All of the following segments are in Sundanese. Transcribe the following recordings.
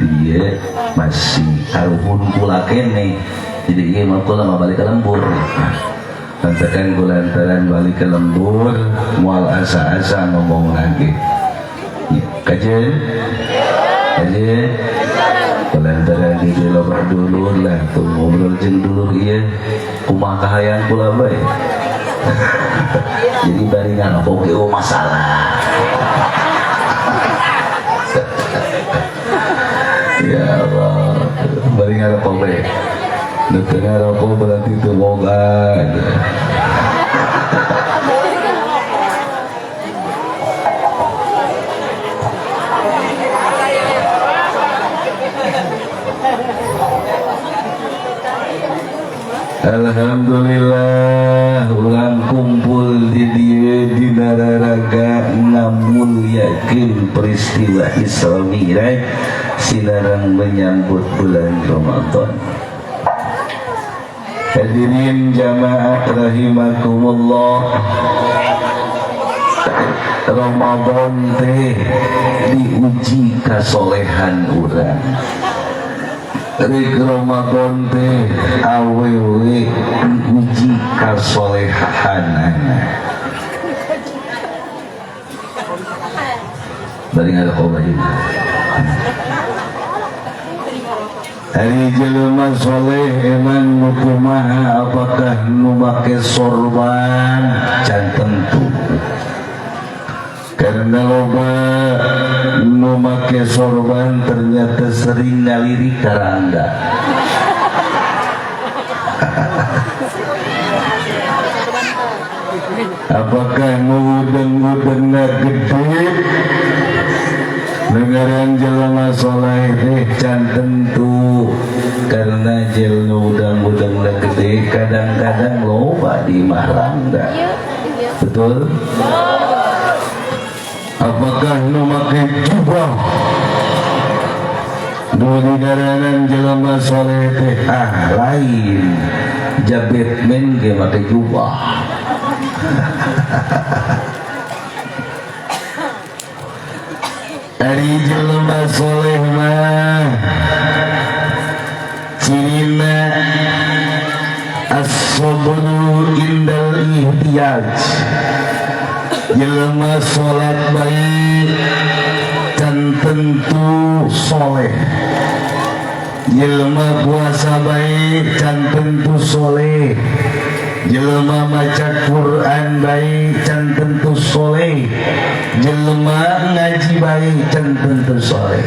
Di dieu masih karuhun kula kene. Jadi ieu mah kula mah balik ke lembur. Lantaran kulantaran balik ke lembur moal asa-asa ngomong lagi. Kajen? Kajen? Kulantaran di dieu loba dulur lah tuh ngobrol jeung dulur ieu kumaha kahayang kula bae. Jadi bari ngarokok ge oh masalah. Ya Allah, bari ngarokok bae. Nu teu ngarokok berarti teu boga. Alhamdulillah urang kumpul di dieu dina raraga ngamulyakeun peristiwa Isra Mi'raj sinareng menyambut bulan Ramadan. Hadirin jamaah rahimakumullah. Ramadan teh diuji kasolehan urang. Rek Ramadan teh awewe diuji kasolehanana. Bari ngarokok baju. Ari jelema soleh emang nu kumaha, apakah nu make sorban? Can tentu. Karena loba nu make sorban ternyata sering ngalirik karangga. Apakah nu udeng-udengna gede? Dengaran jelema soleh teh can tentu, karena jelema udang-udangna gede kadang-kadang loba di imah rangga. Betul? Apakah nu make jubah? Nu dingaranan jelema soleh teh ah lain, Batman ge make jubah. Ari jelema soleh mah cirina as-sabru indal ihtiyaj. Jelema salat baik can tentu soleh. Jelema puasa baik can tentu soleh. Jelema maca Quran baik can tentu soleh. Jelema ngaji baik can tentu soleh.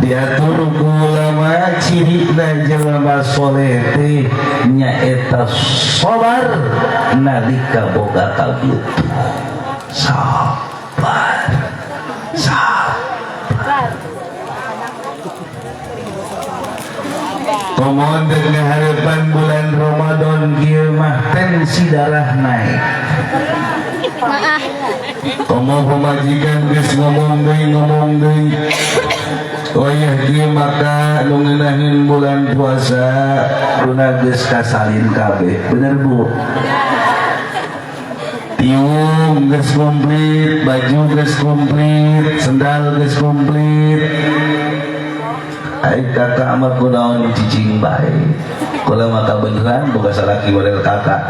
Diatur ku ulama cirina jelema soleh teh nyaeta sabar nalika boga kabutuh. Sabar. Sabar. Komohon dengan harapan bulan Ramadan kieu mah tensi darah naik. Komo pamajikan geus ngomong deui. Oh iya kieu maka nu ngeunaheun bulan puasa guna geus kasalin kabeh. Bener Bu? Tiung geus komplit, baju geus komplit, sendal geus komplit. Ai kakak mah kunaon cicing bae. Kula mah kabeneran boga salaki model kakak.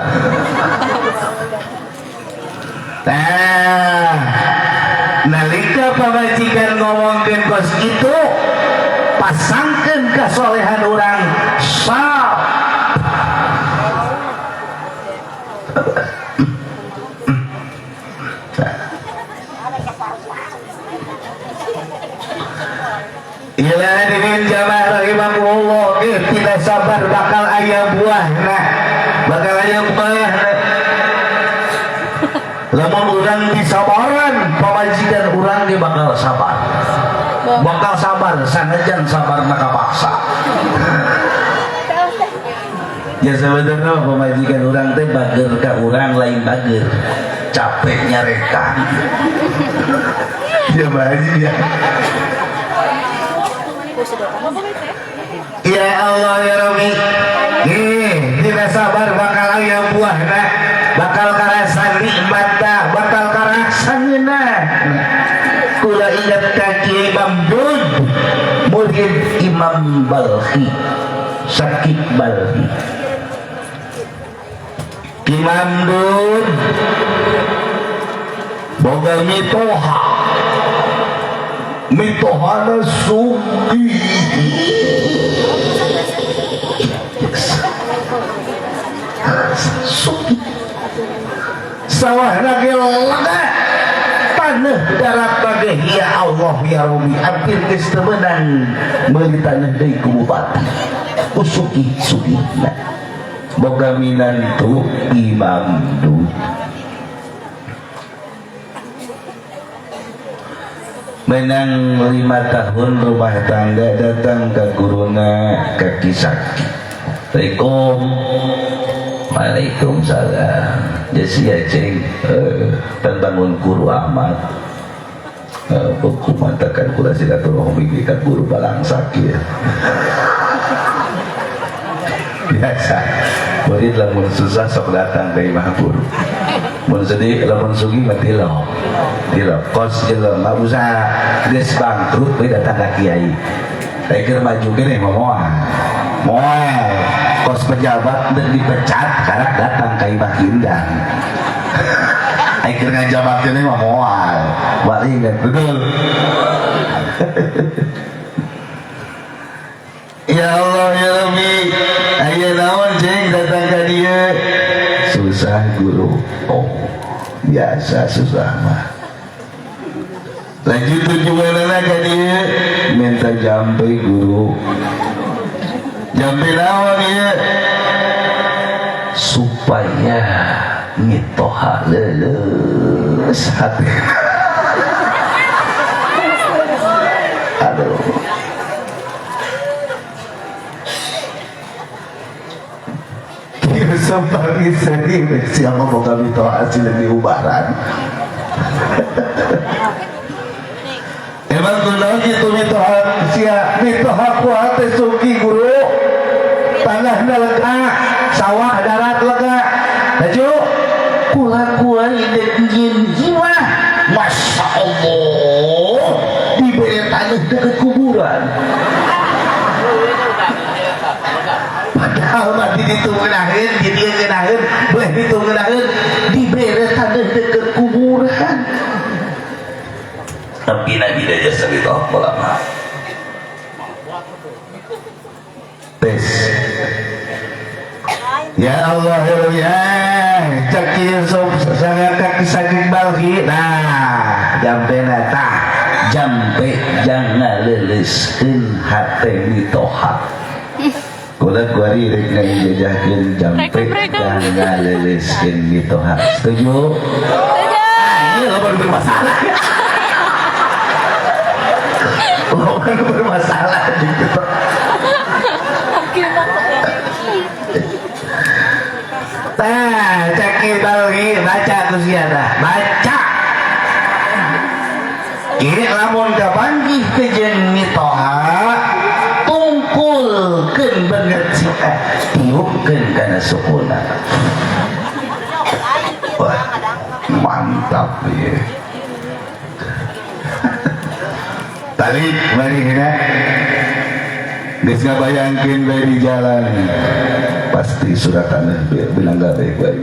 Nah, nalika pamajikan ngomongkeun kos kitu, pasangkeun kasolehan urang sab. Ila hadirin jamaah rahimakumullah, tidak sabar bakal aya buahna, bakal aya buahna. Lamun urang disabaran, pamajikan urang ge bakal sabar. Bakal sabar sanajan sabar maka paksa. Ya sebenarnya pamajikan urang teh bager ka urang lain bager. Capek nyarekan. Ya baji ya. Ya Allah ya Rabbi. Tidak sabar bakal aya buahna, bakal karasa nikmatna, bakal karasa ngeunah. Kula ingat ka Kiai Mamdud murid Imam Balkhi, Sakit Balkhi. Ki Mamdud boga mitoha, mitohana sugih, sugih, sawah lagi lega, tanah darat bagai ya Allah ya Rabbi, hampir geus teu meunang meuli tanah deui ku bupati. Usuki sugihna boga minantu Imam Dud. Menang 5 tahun rumah tangga, datang ke guruna ke Kisaki. Assalamualaikum. Waalaikumsalam. Jesi ya ceng, bangun guru amat. Buku mantakan kula silaturahmi ka guru balangsak ya. Biasa. Murid lamun susah sok datang ke imah guru. Mun sedih lamun sugih mah tilok. Tilok kos jelema usaha geus bangkrut we datang ka kiai. Keur maju keneh mah moal. Moal. Kos pejabat dan dipecat karena datang ka imah kindang. Keur ngajabat keneh mah moal. Balik kan betul. Ya Allah ya Rabbi, aya naon ceng datang ka dieu? Susah guru. Oh, biasa susah mah. Lanjut tujuanana ka dieu minta jampe guru. Jampe naon ieu? Supaya mitoha leuleus hati. Aduh. Sampai sering siapa mau kami tahu hasil lebih ubaran. Emang kunaon kitu mitoha sia mitoha kuat teh sugih guru. Tanahna lega, sawah darat lega. Laju kula kuari dek nyieun jiwa. Masya Allah, diberi tanah dekat kuburan. Padahal mah di ditu ngeunaheun, di dieu ngeunaheun, boleh ditu ngeunaheun, dibere tanah dekat kuburan. Tapi Nabi dah jasa gitu apa lama. Tes. Ya Allah ya Rabbi, cek Yusuf sangat kaki saking balki. Nah, jampe tah, jampe jangan leuleuskeun hate mitoha. Kula kuari rek ngajajahkeun jampe jangan leuleuskeun mitoha. Setuju? Setuju. Ah, ini lo baru bermasalah. Lo baru bermasalah gitu. Tah, cek balki baca ku sia tah, baca. Ieu lamun kapanggih ke jeung mitoha tungkulkeun banget sia, tiupkeun kana sukuna. Wah, mantap ieu. Tadi mari hina geus ngabayangkeun bae di jalan pasti surat tanah bilang gawe bae.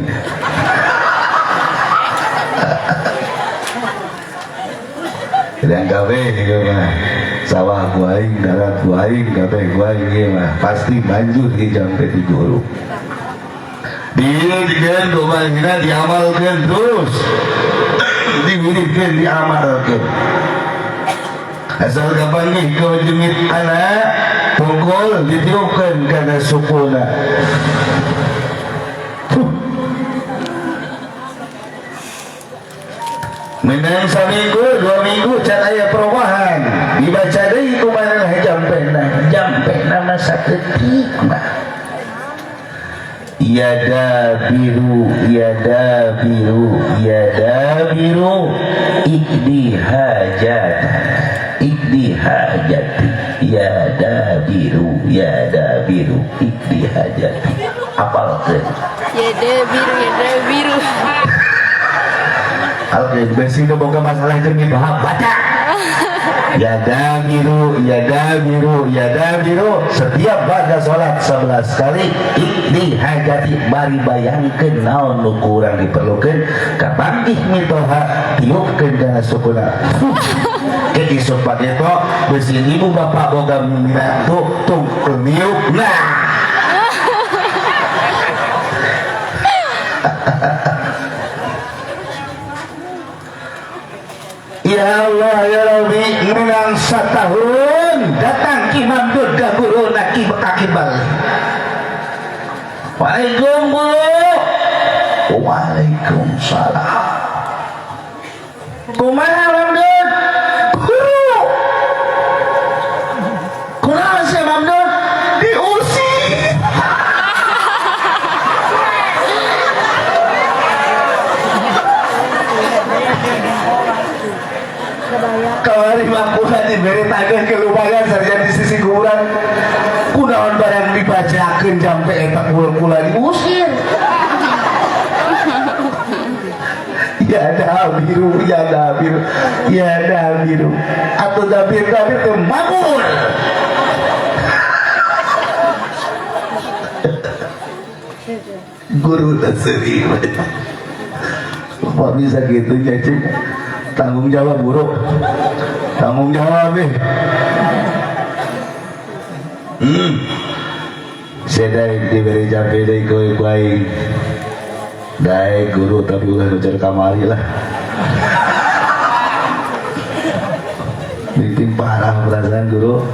Bilang gawe ieu mah sawah ku aing, darat ku aing, gawe ku aing ieu mah pasti banjur di jampe di guru. Dieu kumaha diamalkeun terus. Diwiridkeun diamalkeun. Asal kapanggih kau jengit anak pukul ditiupkan karena sukuna. Menang seminggu 2 minggu can aya perubahan dibaca deui kumaha jampena jampena masa ketik mah. Yada biru yada biru yada biru ikdi hajat ikdi hajati yada biru yada biru ikdi hajati. Apalkeun yada biru yada biru. Oke, besi itu boga masalah jeung mitoha baca. Ya dabiru, ya dabiru, ya dabiru. Setiap baca sholat 11 kali, iqdi hajati, bari bayangkeun naon nu kurang diperlukeun, kapanggih mitoha, tiupkeun kana sukuna. Ke isuk pageto besi ibu bapak boga minantu tungkul niup. Nah, ya Allah ya Rabbi, menang setahun datang Ki Mamdud ka guru ki kaki balik. Waalaikum guru. Waalaikumsalam. Kumaha Mamdud? Guru. Kunaon sia Mamdud? Diusir. Kamari mah kula diberi tagih ke lumayan sarja di sisi kuburan. Kunaon barang dibacakeun jampe eta kula diusir. Ya dabiru, ya dabiru, ya dabiru. Atau dabir dabir teh mabur. Guru teh serius. Kok bisa gitu cacing? Tanggung jawab buruk. Tanggung jawab eh. Saya diberi jampe deui ku aing. Daek guru tapi ulah nucer kamari lah. Bikin parah perasaan guru.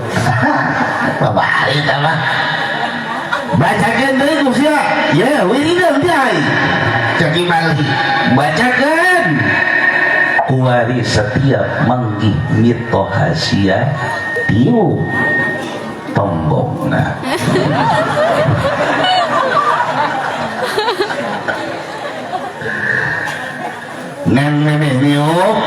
Babari tambah. Bacakeun deui ku sia. Ya, wiridan ti aing. Caki bali. Bacakeun. Kuari setiap manggih mitoha sia tiup tonggongna. Ngan memeh niup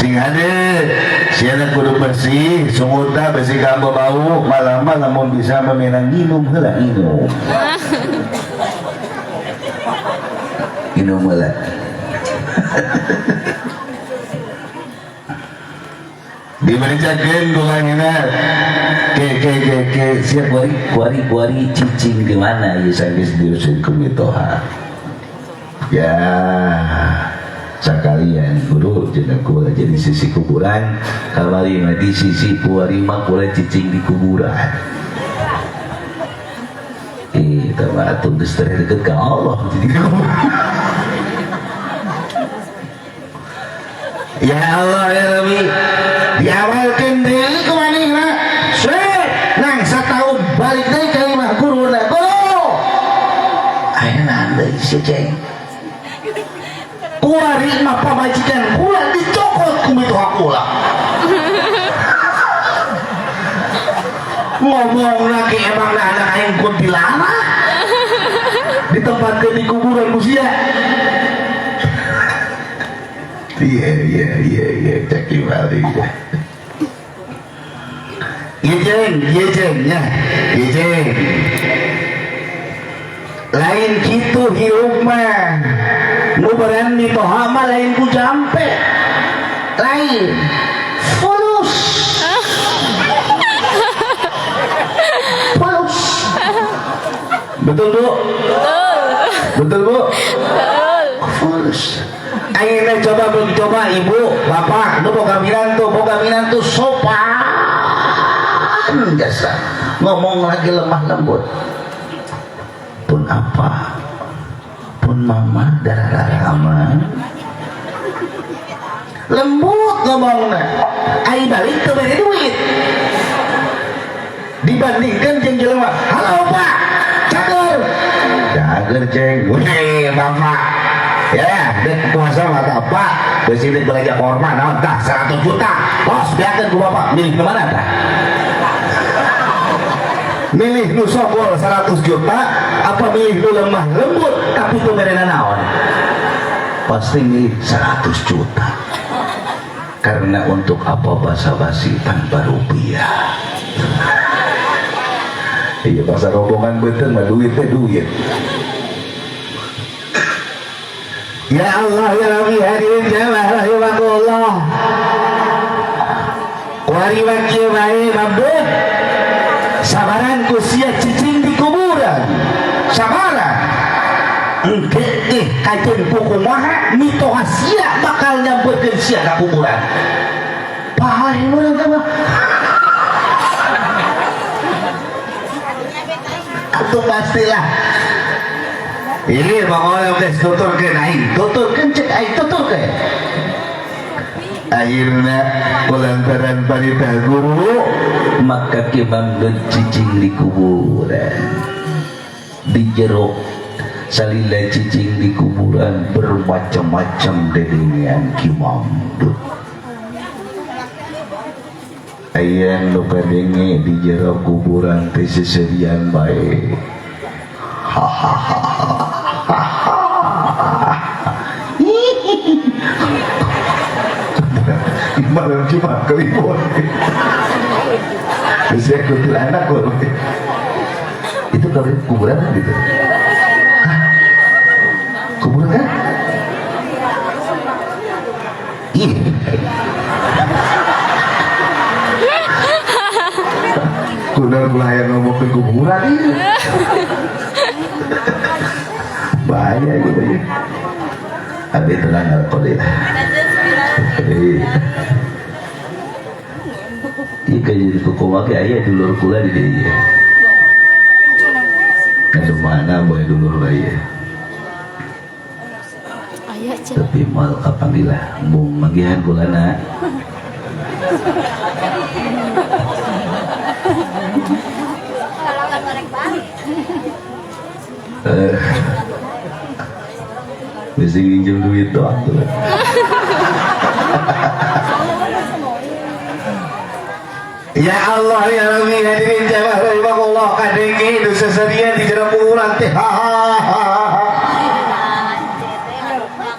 sing hade siana kudu bersih sungutna bersih kambo bau malam lamun bisa memenang nginum heula nginum. Nginum heula. Diberikan tulangnya ke ke ke ke siap kuari kuari kuari cicing di mana ya sanggeus diusir ku mitoha. Ya sekalian guru jenah kula jadi sisi kuburan kamari mah di sisi kuari mah kula cicing di kuburan. Tah mah atuh geus deket ka Allah jadi kuburan. Ya Allah ya Rabbi, diawalkeun deui ku manehna. Nang satahun balik deui ka imah guruna. Guru. Ayeuna deui si ceng. Kuari mah pamajikan kula dicokot ku mitoha kula. Ngomong lagi emang anak aing kuntilanak. Ditempatkeun di kuburan ku sia. Iya iya iya iya caki balik. Iya jeng, iya jeng ya, iya jeng. Lain kitu hirup mah. Nu berani mitoha mah lain ku jampe. Lain. Fulus. Fulus. Betul Bu? Betul Bu? Fulus. Ayeuna coba mencoba ibu, bapak, nu boga minantu sopan jasa. Ngomong lagi lemah lembut. Pun apa? Pun mama darah rama. Lembut ngomongna. Ai balik teu bere duit. Dibandingkan jeung jelema, "Halo Pak, cager." Cager ceng. Weh, bapak. Ya, dek puasa mata apa? Besi dek belanja korma, naon tah 100 juta. Bos, biarkan ku bapak milih ke mana tah? Milih nu sogol 100 juta apa milih nu lemah lembut tapi teu merena naon? Pasti milih 100 juta. Karena untuk apa basa-basi tanpa rupiah? Iya, bahasa rombongan beuteung mah duit teh duit. Ya Allah ya Rabbi, hadirin jamaah rahimakumullah. Kuari Kuari mah kieu bae Mamdud, sabaran ku sia cicing di kuburan, sabaran engke teh kajeun kumaha mitoha sia bakal nyamperkeun sia ka kuburan. Pahay urang teh mah. Atuh pastilah ini pokoknya geus tuturkeun aing, tuturkeun cek aing, tuturkeun. Akhirnya kulantaran panita guru maka Ki Mamdud cicing di kuburan di jero. Salila cicing di kuburan bermacam-macam dedengean Ki Mamdud. Aya nu kadenge di jero kuburan teh seserian bae. Hahaha. Malam cuma kelipon. Bisa kuntilanak kok. Itu kalau kuburan kan gitu. Hah? Kuburan kan? Iya. Kunar belayar ngomong ke kuburan ini. Bahaya gitu ya. Tapi tenang alhamdulillah. Iya kayak jadi kukumake aya dulur kula di dieu ieu. Aduh mana boleh dulur lah ieu. Aya cek. Tapi moal kapanggih lah mung manggihan kulana. Bisa nginjem duit doang tuh. Ya Allah ya Rabbi, hadirin jamaah rahimakumullah, kadenge nu seserian di jero kuburan teh.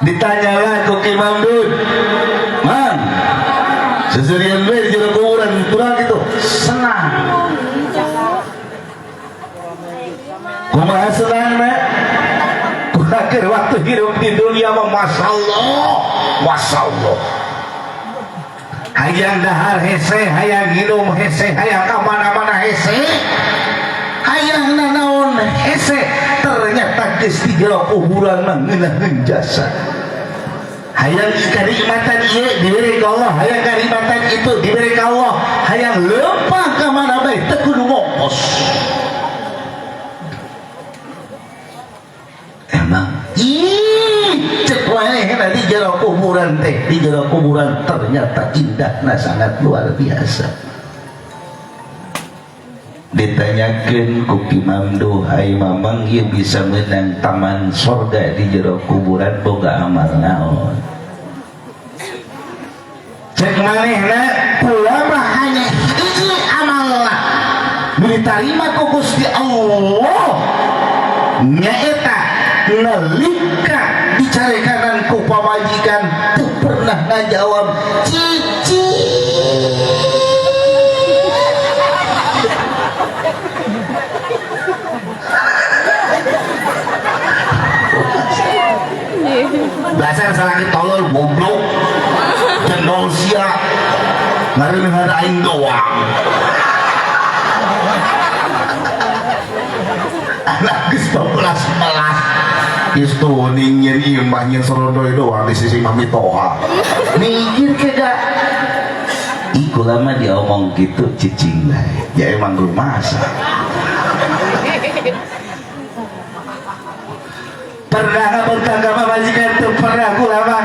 Ditanyalah ku Ki Mamdud, "Mang, seserian we di jero kuburan kurang gitu." Senang. Kumaha senangna? Kuakhir waktu hidup di dunia mah masyaallah, masyaallah. Hayang dahar hese, hayang minum hese, hayang ka mana-mana hese, hayang nanaon hese. Ternyata geus di jero kuburan mah ngeunaheun jasa. Hayang kanikmatan ieu diberi ka Allah, hayang kanikmatan itu diberi ka Allah, hayang leumpah ka mana bae teu kudu ngongkos. Emang ih cek wae di jero kuburan teh, di jero kuburan ternyata indahna sangat luar biasa. Ditanyakeun ku Ki Mamduh, ai mamang ieu bisa menang taman sorga di jero kuburan boga amal naon? Cek manehna kula mah hanya hiji amalna nu ditarima ku Gusti Allah, nyaeta nalika dicarekanan ku pamajikan teu pernah ngajawab cici. Dasar salaki tolol goblok jendol sia ngareuneuhan aing doang. Anak geus belas-belas geus tuning nyeun imah nyeun sorodoi doang di sisi mami toha. Mikir ke gak? Ih kula mah diomong gitu cicing lah. Ya emang rumasa. Pernah bertangga majikan tuh pernah kula mah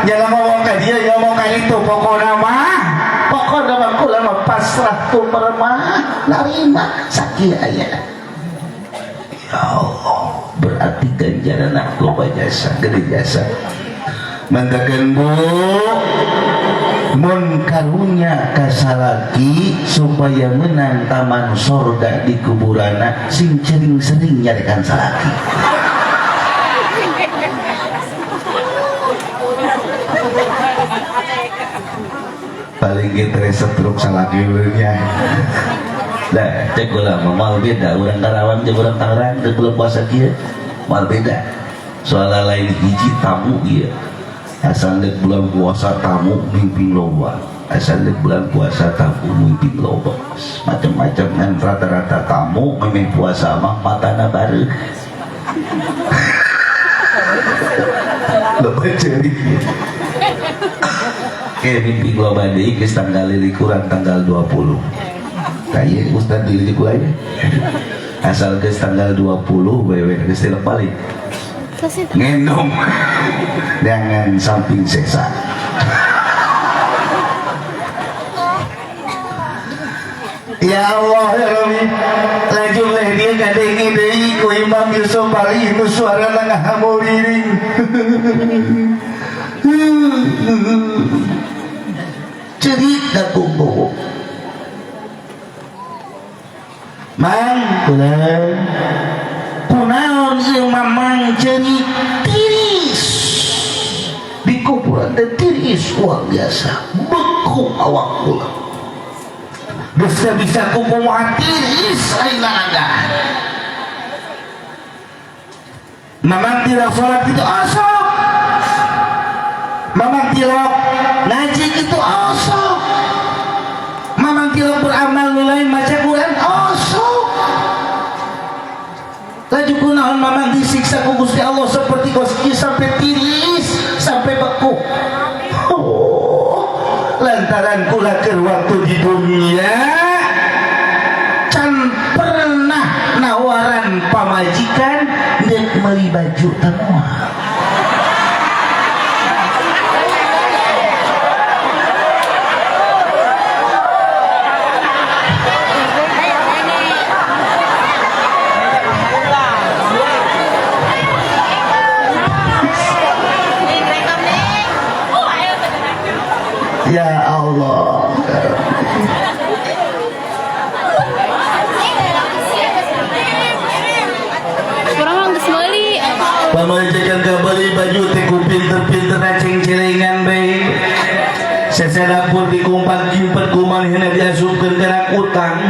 jangan ngomong ke dia, ngomong ke itu, pokokna mah pokokna mah kula mah pasrah tuh meremah narima sakieu aya. Ya Allah, berarti ganjaran loba jasa, gede jasa. Mantakeun Bu, mun karunya kasalaki supaya menang taman sorga di kuburana sing sering-sering nyarikan salaki. Paling kita resep truk salaki nya. Nah, cek kula mah moal beda urang Karawang jeung urang Tangerang teu bulan puasa kieu. Moal beda. Soalna lain hiji tamu ieu. Asal deuk bulan puasa tamu mimping loba. Asal di bulan puasa tamu mungkin loba macam-macam kan, rata-rata tamu memang puasa mah matana bareuh. Loba ceurik. Oke, mimpi loba deui geus tanggal lilikuran tanggal 20. Tah ieu ustad dililikur aja. Asal geus tanggal 20 wewe geus tilep balik. Ngendong dengan samping sesa. Ya Allah ya Rabbi, laju leh dia kadenge deui ku Imam Yusuf Ali nu suarana ngahamuriring. Cerita kumpul. Mang kula kunaon ieu mamang ceurik tiris di kuburan teh tiris luar biasa beku awak kula. Bisa bisa kumaha tiris aing ada. Mamang tidak sholat itu osok, mamang tidak ngaji itu osok, mamang tidak beramal nilai maca Quran osok. Laju kunaon mamang disiksa ku Gusti Allah seperti koski sampai tiris sampai beku. Oh, lantaran kula keur waktu di dunia can pernah nawaran pamajikan dek meuli baju tamuah. Ya Allah. Kurang mah geus meuli. Pamajikan kabeli baju teh ku pinter-pinter ceng-celengan bae. Sese dapur dikumpat jimpet kumanehna diasupkeun kana kutang.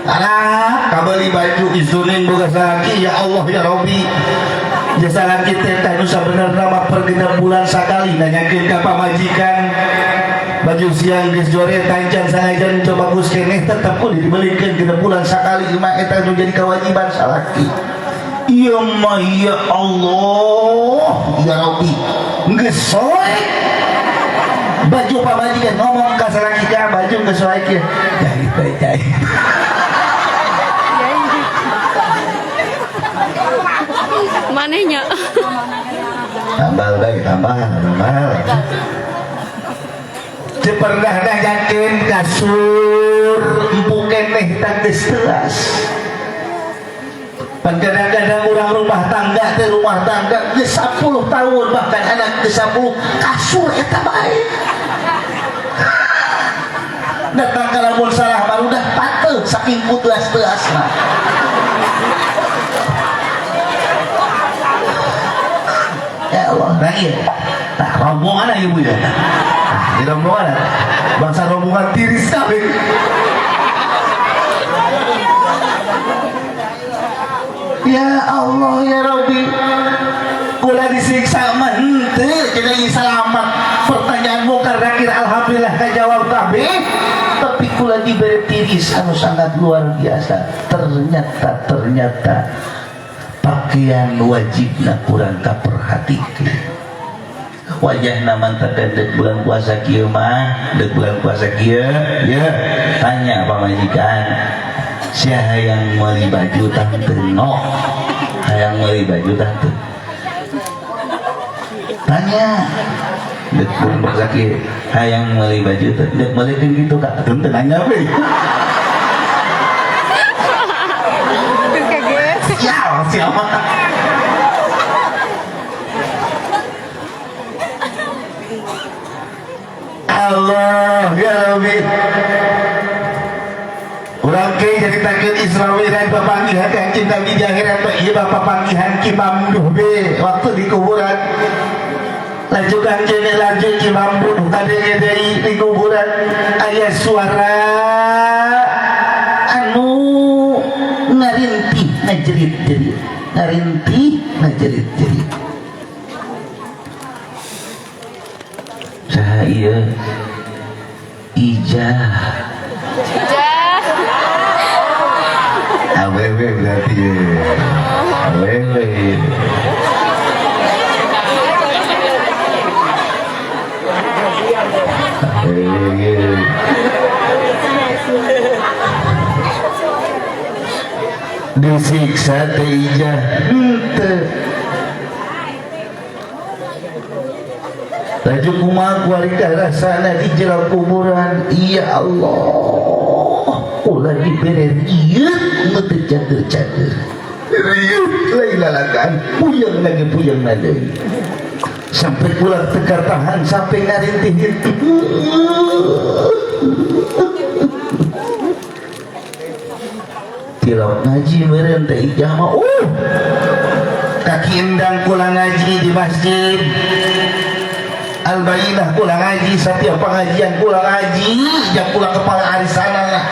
Alah, kabeli baju isunin boga salaki ya Allah ya Rabbi. Jasa laki teh teh nu sabenerna mah per genep bulan sakali nanyakeun ka pamajikan. Baju siang geus jore tancan sanajan teu bagus keneh tetep kudu dibelikeun genep bulan sakali mah eta nu jadi kewajiban salaki. Iya mah ya Allah ya Rabbi geus soek baju pamajikan ngomong ka salaki ka baju geus soek ya jahit bae jahit. Manehnya. Tambal bae tambal tambal. Teu pernah nanyakeun kasur empuk keneh tah geus teas. Pan kadang-kadang urang rumah tangga teh rumah tangga geus 10 tahun bahkan anak geus 10 kasur eta bae. Datang ka lamun salah barudah pateuh saking puteas-teasna. Ya Allah, nah iya. Nah, rombongan ibu ya. Nah, di rombongan. Bangsa rombongan tiris kabeh. Ya Allah ya Rabbi, kula disiksa mah henteu cenah selamat. Pertanyaan mungkar nakir alhamdulillah kajawab kabeh. Tapi kula diberi tiris anu sangat luar biasa. Ternyata pakaian wajibna kurang kaperhatikeun. Wajahna mantakan dek bulan puasa kieu mah, dek bulan puasa kieu, ya tanya pamajikan, sia hayang meuli baju tante no, hayang meuli baju tante. Tanya, dek bulan puasa kieu, hayang meuli baju tante, dek meulikeun kitu ka, teu nanya we. Sial, siapa? Allah ya Rabbi. Urang ke jadi takut Isra Mi'raj papanggihan kanjeng Nabi di akhirat ieu bapak panggihan Ki Mamduh be waktu di kuburan. Lanjut kanjeng lanjut Ki Mamduh tadi deui di kuburan aya suara anu ngarintih ngajerit-jerit, ngarintih ngajerit-jerit. Saha ieu? Ijah. Ijah. Awewe berarti ya. Awewe. Awewe. Disiksa teh Ijah henteu. Laju kumaha kuari rasana di jero kuburan. Ya Allah, ulah dibere rieut nu teu cager-cager. Rieut lain lalagaan, puyeng lagi puyeng deui. Sampai ulah teu katahan sampai ngarintih. Tilok ngaji meureun teh Ijah mah. Kaki endang kula ngaji di masjid Al-Bayyinah, kula ngaji setiap pengajian kula ngaji, jak kula kepala arisana lah.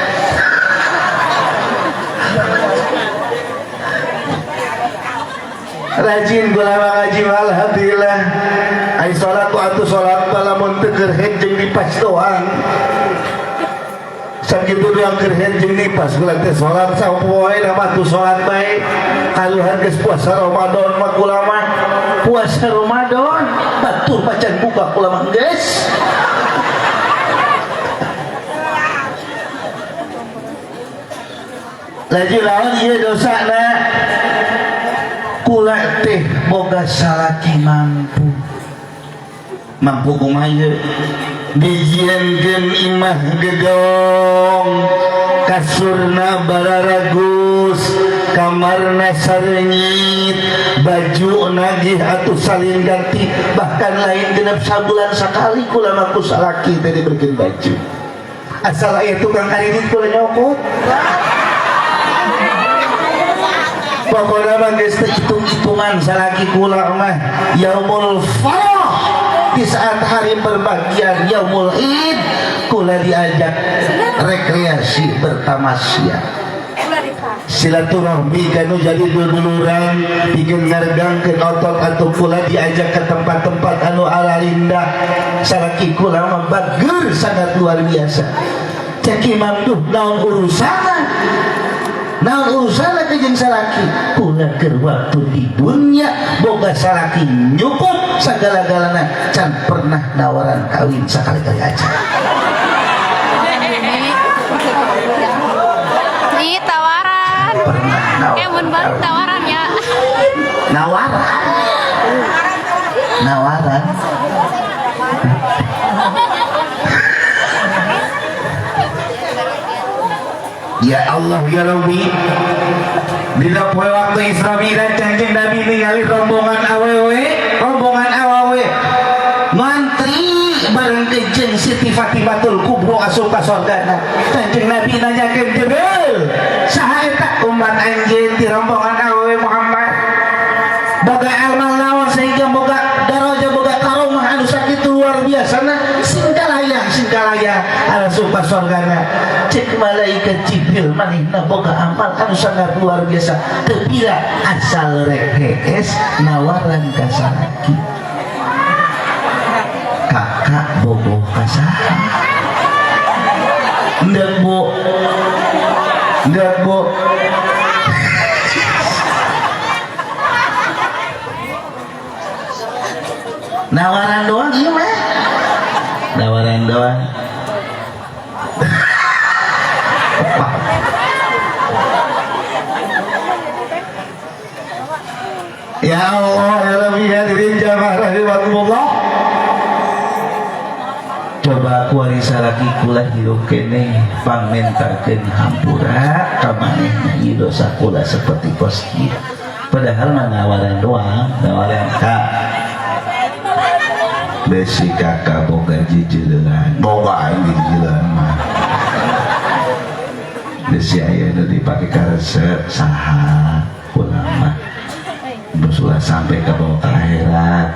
Rajin kula ngaji alhamdulillah. Ai salat atuh salat lamun teu keur jeung dipas doang. Sakitu doang keur jeung dipas kula teh salat sapoe mah tuh salat bae. Kaluhan geus puasa Ramadan mah kula mah puasa Ramadan batur macan buka kula mah geus. Laju lawan ieu dosana kula teh boga salaki mampu. Mampu kumaha ieu? Dijieunkeun imah gedong, kasurna bararagus, kamarna sareungit, baju nagih atuh salin ganti, bahkan lain genep sabulan sakali kula mah ku salaki teh dibeukeun baju. Asal aya tukang karidit kula nyokot. Pokokna mah geus teu hitung-hitungan salaki kula mah. Yaumul farah, di saat hari berbahagia yaumul id, kula diajak rekreasi bertamasya, silaturahmi kanu jadi duduluran, bikin ngargangkeun otot atau kula diajak ke tempat-tempat anu alalindah. Salaki kula mah bager sangat luar biasa. Cek imam duh naon urusanna, naon urusanna ke jeung salaki kula keur waktu di dunia boga salaki nyukup sagala-galana, can pernah nawaran kawin sakali-kali aja. Ih, tawaran. Pernah nawaran. Mun balik tawaran ya. Nawaran. Nawaran. Ya Allah ya Rabbi. Dina poe waktu Isra Mi'raj Kanjeng Nabi ningali rombongan awewe, rombongan awewe ngantri bareng jeung Siti Fatimatul Kubro asup ka sorgana. Kanjeng Nabi nanyakeun Jibril, saha eta umat anjeun ti rombongan awewe Muhammad? Boga amal naon sehingga boga daraja boga karomah anu sakitu luar biasana, singkalayang singkalayang asup ka sorgana. Cek malaikat Jibril manehna boga amal anu sangat luar biasa teu pira asal rek hees nawaran ka salaki. Kakak bogoh ka saha? Endek bu, endek bu. Nawaran doang ieu mah. Nawaran doang. Ya Allah ya Rabbi hadirin jamaah rahimakumullah. Coba kuari salaki kula hirup keneh pangmentakeun hampura ka manehna ieu dosa kula seperti kos kieu. Padahal mah nawaran doang, nawaran ka besi kakak boga jijileuan, boga aing jijileuan mah. Besi aya nu dipake karesep saha kula mah. Bersulah sampai ke bawah ke akhirat.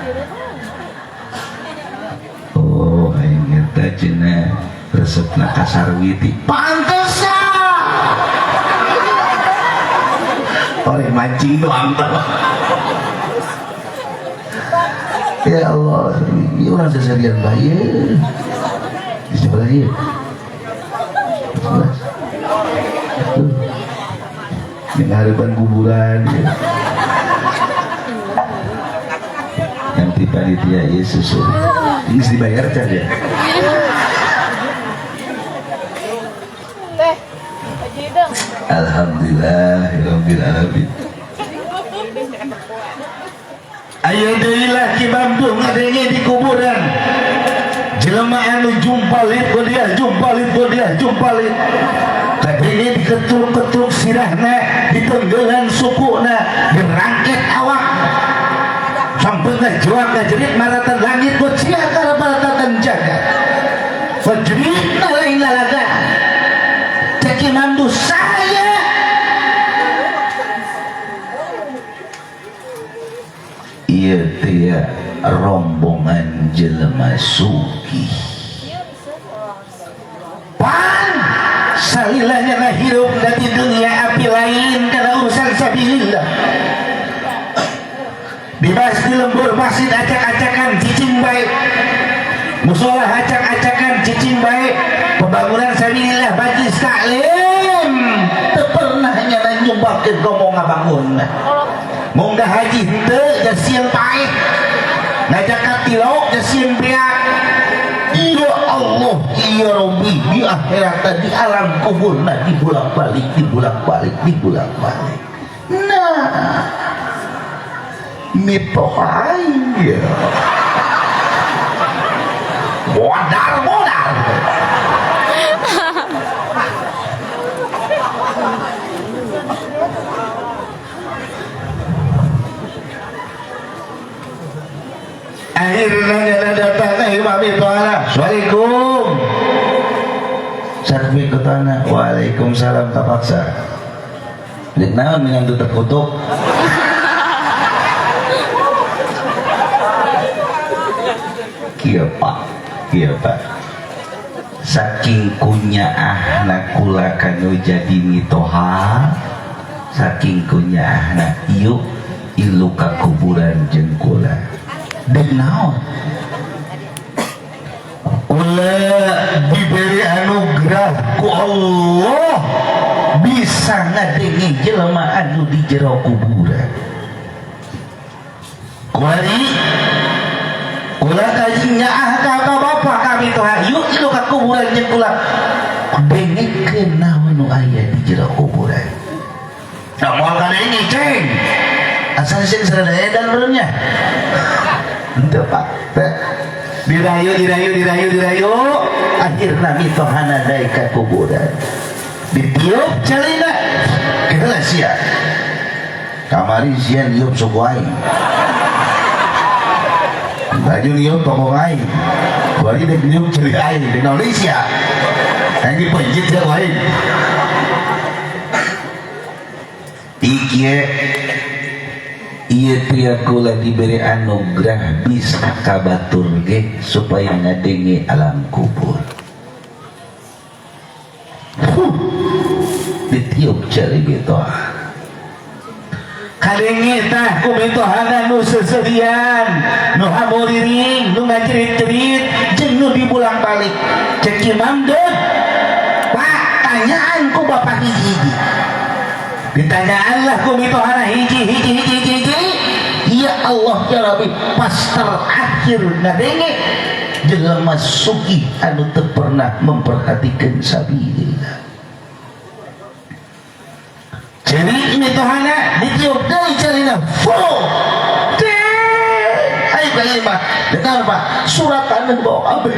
Oh, aing eta cenah resepna ka Sarwiti. Pantesan. Oleh mancing doang tah. Ya Allah, ini orang seserian bae. Di sebelah ieu. Sebelah. Tuh. Yang harapan kuburan ya. Yang di panitia Yesus. Ini dibayar can ya? Teh, Haji Ideng. Alhamdulillah, rabbil alamin. Ayo deui lah Ki Bandung ngadenge di kuburan. Jelema anu jumpalit ku dia, jumpalit ku dia, jumpalit. Kadenge diketruk-ketruk sirahna, ditenggelan sukuna, dirangket awak. Sampai ngajuang ngajerit maratan langit ku sia maratan jagat. Fajeritna lain lalaga. Cek Ki Mamdu saya Ieu teh rombongan jelema sugih. Pan salilanya na hirup dari dunia api lain karena urusan sabilillah. Dibahas di lembur masjid acak-acakan cicing baik, musola acak-acakan cicing baik, pembangunan sabilillah majlis taklim teu pernah nyana nyumbangkeun ngomong ngabangun. Munggah haji henteu jasieun paeh, ngajakan tilok jasieun beak. Ya Allah, ya Rabbi, di akhirat di alam kubur nah dibolak-balik, dibolak-balik, dibolak-balik. Nah, mitohai ya. Modal modal. Akhirnya nyana datang Imam itu. Assalamualaikum. Sakmi kutana. Waalaikumsalam kapaksa. Dek naon minantu terkutuk. Kieu Pak, kieu Pak. Saking kunyaahna kula kanu jadi mitoha, saking kunyaahna ieu ilu ka kuburan jeung kula. Dek naon? Kula diberi anugerah ku Allah bisa ngadenge jelema anu di jero kuburan. Kuari kula kaji nyaah ka bapak kami tuh yuk ilu ka kuburan jeung kula dengekeun naon nu aya di jero kuburan. Nah, moal kadenge ceng. Asal sing sarada edan benernya. Henteu Pak. Teh. Dirayu, dirayu, dirayu, dirayu. Akhirna mitohana daek ka kuburan. Ditiup calina. Geus sia. Kamari sia niup suku aing. Baju niup toko aing. Bari dek niup ceuli aing di Indonesia. Aing dipencit sia aing. Ieu ieu teh kula diberi anugerah bisa ka batur ge supaya ngadenge alam kubur. Huh. Ditiup cari gitu. Kadenge tah ku mitohana nu seserian, nu hamuriring, nu ngajerit-jerit, jeung nu dibulang balik. Cek Imam Ded, Pak, tanyaan ku bapak hiji-hiji. Ditanyaan lah ku mitohana hiji hiji hiji hiji hiji. Ya Allah ya Rabbi, pas terakhir ngadenge jelema sugih anu teu pernah memperhatikan sabilillah. Jadi mitohana ditiup deui carina. Full. Ayo ka ieu mah. Dengar Pak, surat tanah bawa kabeh.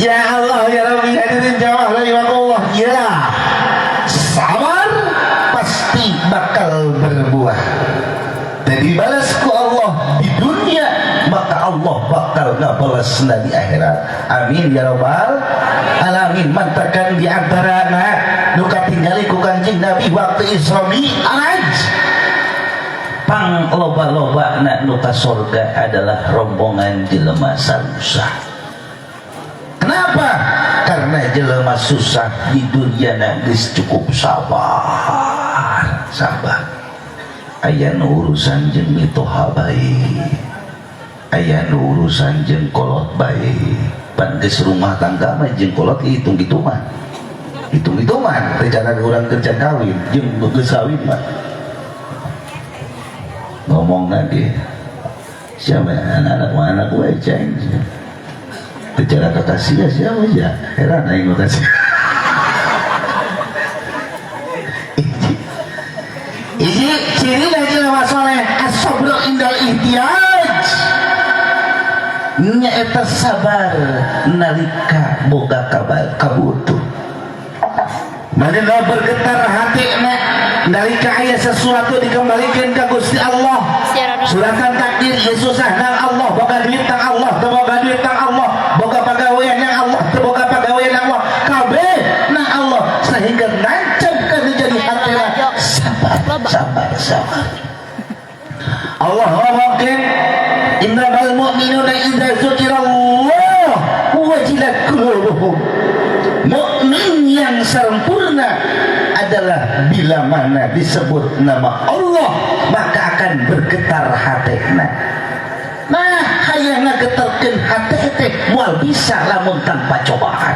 Ya Allah ya Rabbi, hadirin jamaah rahimakumullah. Ya, sabar pasti bakal berbuah. Dan dibalas ku Allah di dunia, maka Allah bakal ngabalas di akhirat. Amin ya rabbal alamin. Mantakan di antara nu katinggali ku Kanjeng Nabi waktu Isra Mi'raj. Pang loba-loba na nu ka sorga adalah rombongan jelema susah. Kenapa? Karena jelema susah di dunia na geus cukup sabar. Sabar. Aya nu urusan jeung mitoha bae, aya nu urusan jeung kolot bae. Pan geus rumah tangga mah jeung kolot hitung-hitungan, hitung-hitungan teh cara urang kerja kawin jeung geus kawin mah ngomong lagi siapa anak-anak mah anak gue ceng bicara kakasih ya siapa aja heran aing mah kasih. Ini ciri dari jelema soleh as-sabru indal ihtiyaj, nyaeta sabar nalika boga kabar kabutuh. Manehna bergetar hati nek nalika aya sesuatu dikembalikan ke Gusti Allah. Suratan takdir ieu susah nang Allah, boga duit nang Allah, teu boga duit nang Allah, boga pagawean nang Allah, teu boga pagawean nang Allah, kabeh nang Allah, sehingga nancep ka jadi hatena sabar, sabar, sabar. Allah ngomongkeun innamal mu'minuna idza dzukirallah wajilat qulubuhum. Mukmin yang sempurna adalah bila mana disebut nama Allah maka akan bergetar hatena. Nah, hayang ngagetarkeun hate teh moal bisa lamun tanpa cobaan.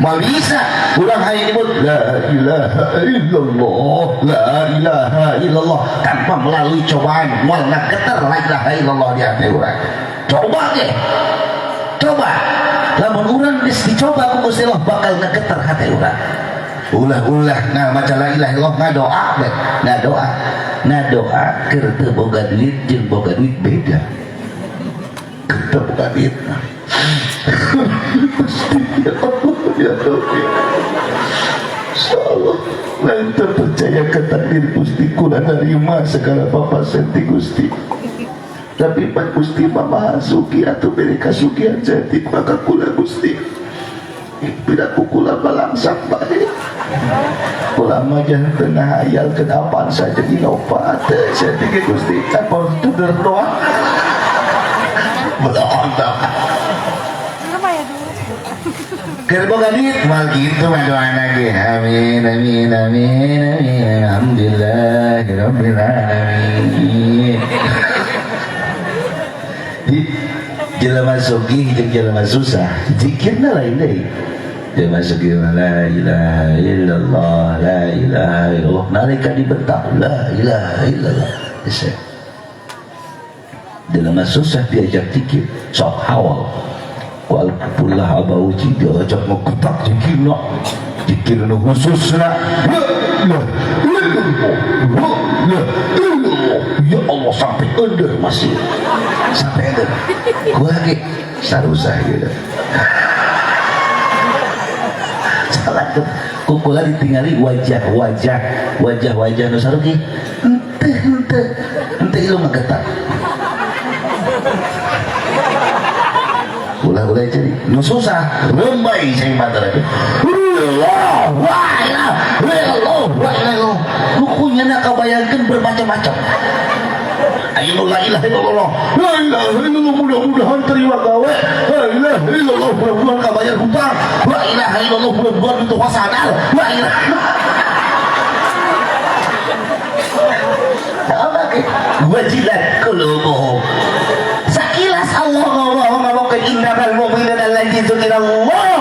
Moal bisa urang hayang nyebut la ilaha illallah, la ilaha illallah tanpa melalui cobaan, moal ngagetar la ilaha illallah di hati urang. Coba ge. Coba. Lamun urang geus dicoba ku Gusti Allah bakal ngagetar hati urang. Ulah-ulah nah maca la ilaha illallah ngadoa we, ngadoa. Ngadoa keur teu boga duit jeung boga duit beda. Keur teu boga duit mah. Gusti ya Allah ya Rabbi. Insyaallah lain terpercaya ke takdir Gusti kula narima segala papasen ti Gusti. Tapi pan Gusti mah maha sugi atuh bere kasugihan saeutik maka kula Gusti. Piraku kula balangsak bae. Kula mah jangan teu hayalkeun apaan saja Innova teh saeutik ge Gusti can Fortuner doang. Belum tau. Keur boga duit moal kitu mah doana ge. Amin amin amin amin alhamdulillahirabbil alamin. Jelema sugih jeung jelema susah zikirna lain deui. Jelema sugih mah la ilaha illallah, la ilaha illallah, nalika dibentak la ilaha illallah. Geus. Jelema susah diajak zikir sok hawal. Walpullah abauji diajak ngegetak zikirna, zikirna khususna la ilaha illallah, la ilaha illallah, ya Allah sampai ender masih sampai ender. Gua lagi sarusah gitu. Salah tuh kukula ditinggali wajah-wajah, wajah-wajah nu saruki henteu henteu henteu ieu ngegetak. Ulah-ulah jadi nu susah rembai cai mata lagi. Allah wa ilaha illallah wa ilaha illallah. Nu kunyana kabayangkeun bermacam-macam. Ayo la ilaha illallah, la ilaha illallah, mudah-mudahan terima gawe, la ilaha illallah, mudah-mudahan kabayar hutang, la ilaha illallah, mudah-mudahan itu sadar, la ilaha. Apa ke? Wajilat qulubuhum. Sakilas Allah ngomong ke innamal mu'minuna alladzina dzukirallah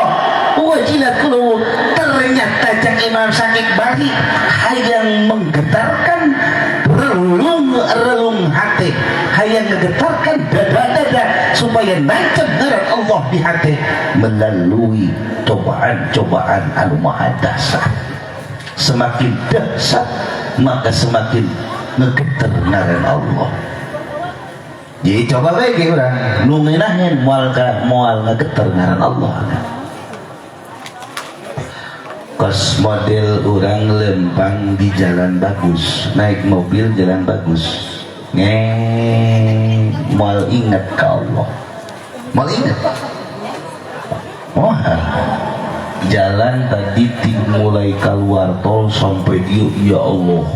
wajilat qulubuhum. Ternyata cak Imam Sakit Bari hayang menggetarkan relung-relung hati, hayang menggetarkan dada-dada supaya nancep ngaran Allah di hati melalui cobaan-cobaan anu maha dahsyat. Semakin dahsyat maka semakin ngegeter ngaran Allah. Jadi coba bae ge urang nu ngeunaheun moal ka moal ngegeter ngaran Allah. Kos model urang lempang di jalan bagus, naik mobil jalan bagus, ngeng moal inget ka Allah, moal inget. Wah, jalan tadi mulai keluar tol sampai dia, ya Allah,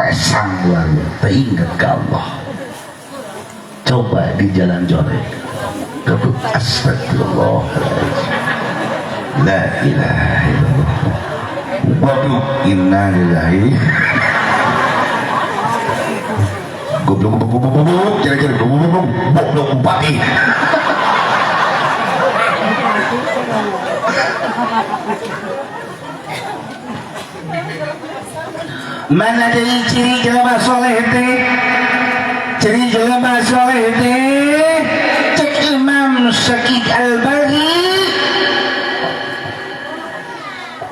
lesang banget, tak inget ka Allah. Coba di jalan jorek, kebut astagfirullahaladzim, la ilaha illallah. Waduh, innalillahi. Goblok goblok goblok kira-kira goblok goblok bupati. Mana jadi ciri jelema soleh teh? Ciri jelema soleh teh cek Imam Syakib Al-Baghi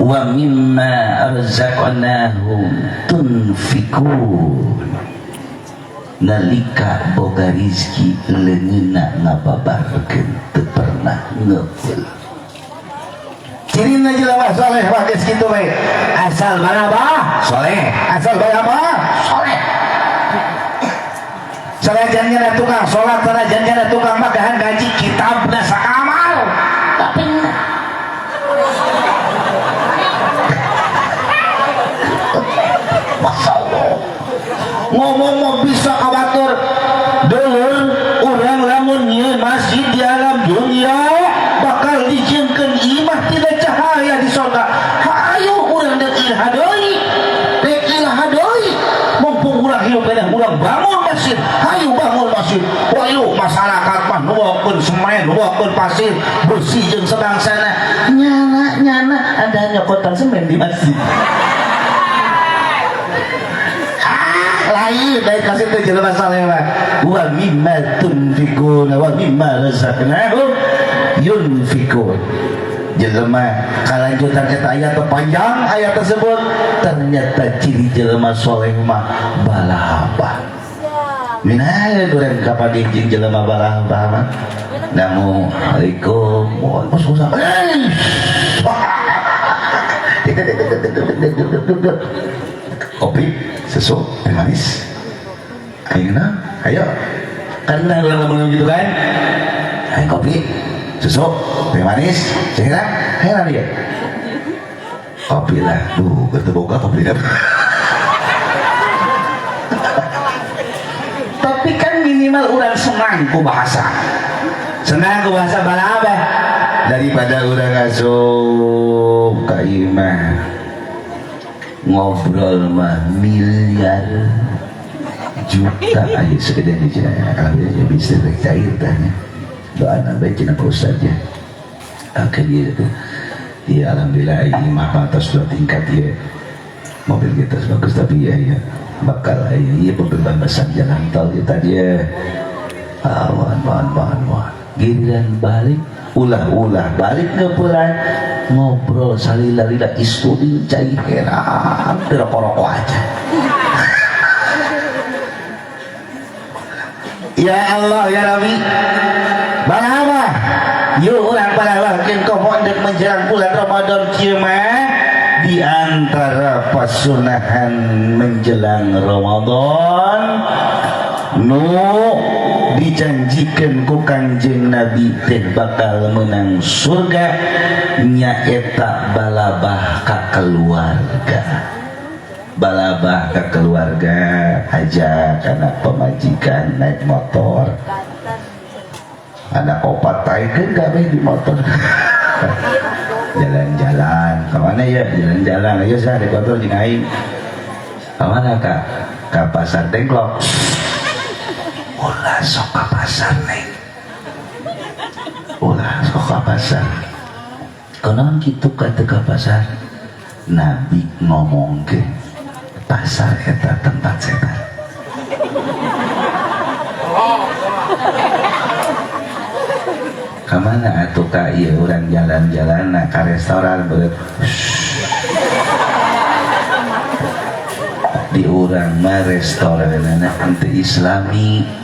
wa mimma razaqnahum tunfikun. Nalika boga rizki leungeunna ngababarkeun teu pernah ngeul. Cirina jelema soleh mah geus kitu we. Asal balabah soleh, asal balabah soleh. Sanajan kana tukang salat, sanajan kana tukang magahan gaji kitabna sakamar. Tapi Masya Allah. Ngomong mau bisa kabatur dulur urang lamun nyieun masjid di alam dunia bakal dijieunkeun imah tina cahaya di sorga. Hayu urang deuk ilaha deui, deuk ilaha deui. Mumpung urang hirup keneh urang bangun masjid, hayu bangun masjid. Wayu masyarakat mah nuwakeun semen, nuwakeun pasir, besi jeung sebangsana. Nyana nyana ada nyokotan semen di masjid. Lain dari kasih teh jelema saleh mah wa mimma tunfikuna wa mimma razaqnahum yunfikun. Jelema kalanjutan eta ayat panjang ayat tersebut ternyata ciri jelema soleh mah balabah. Minaya goreng kapan jeung jelema balabah mah. Namu alaikum waalaikumsalam. Kopi susu teh manis ayo na ayo karena orang ngomong gitu kan ayo kopi susu teh manis saya ayo lagi ya kopi lah duh keteboga kopi lah. Tapi kan minimal orang senang ku bahasa, senang ku bahasa balabah daripada orang asup ka imah ngobrol mah miliar juta aja sekedar di cina alhamdulillah bisa cair tanya doa nabi cina Pak Ustaz ya akhirnya itu ya alhamdulillah ini mah atas dua tingkat ya mobil kita bagus tapi ya ya bakal ya iya pembebasan jalan tol kita dia awan awan awan awan giliran balik ulah-ulah balik ke pulang ngobrol salila-lila istri cai heran rokok-rokok aja. Ya Allah ya Rabbi balabah yuk urang balabahkeun komo deuk menjelang bulan Ramadan kieu mah di antara pasunahan menjelang Ramadan nu dijanjikan ku Kanjeng Nabi teh bakal menang surga nyaeta balabah ka keluarga. Balabah ka keluarga aja karena pemajikan naik motor anak opat taikeun gawe di motor. Jalan-jalan kemana ya jalan-jalan ayo saya di motor jeung aing kemana kak ka pasar Dengklok. Ulah sok ka pasar neng, ulah sok ka pasar. Kunaon kitu ka teu ka pasar? Nabi ngomongkeun pasar eta tempat setan. Kamana atuh ka ieu urang jalan-jalan ka restoran beureut. Di urang mah restoranana henteu islami.